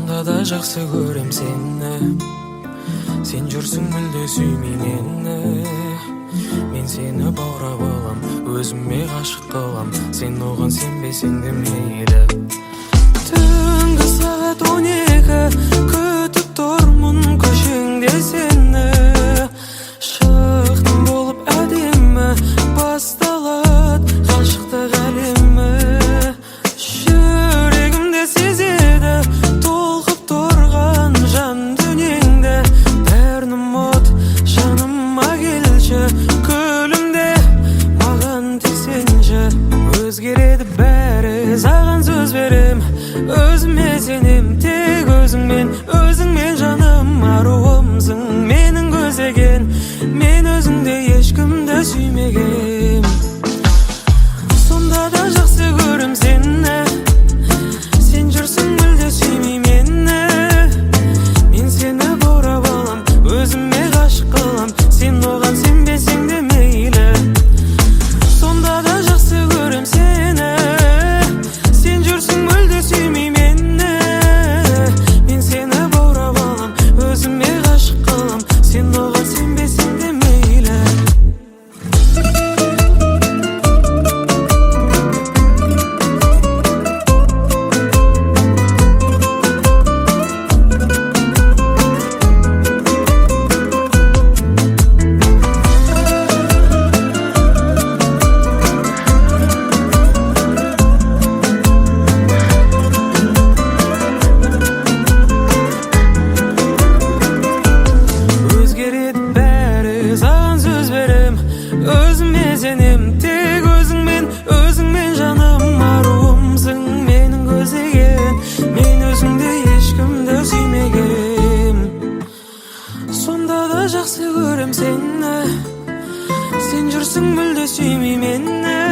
Сонда да жақсы көрем сені. Сен жүрсің мүлде сүймей мені. Мен сені баурап алам, өзіме ғашық қылам. Сен оған сенбесең де мейлі. Түнгі сағат 12, күтіп тұрмын көшеңде сені. Шықтым болып әдемі, басталады ғашықтық әлемі. Жүрегімде сезеді толқып тұрған жан дүниеңді. Бәрін ұмыт, жаныма келші, күлімде маған тек сенші. Өзгереді бәрі, саған сөз берем, өзіме сенем, тек өзіңмен, өзіңмен, жаным. Аруымсың менің көздеген, мен өзіңде ешкімді сүймегем. Сонда да жақсы көрем сені. Сен жүрсің мүлде сүймей мені. Мен сені баурап алам, өзіме ғашық қылам. Сен оған сенбесең де мейлі. Сонда да жақсы көрем сені. Сен жүрсің мүлде сүймей мені. Мен сені баурап алам, өзіме ғашық қылам. Сен оған сенбесең де мейлі. Өзгереді бәрі, саған сөз берем, өзіме сенем, тек өзіңмен, өзіңмен, жаным. Аруымсың менің көздеген, мен өзіңде ешкімді сүймегем. Сонда да жақсы көрем сені. Сен жүрсің мүлде сүймей мені.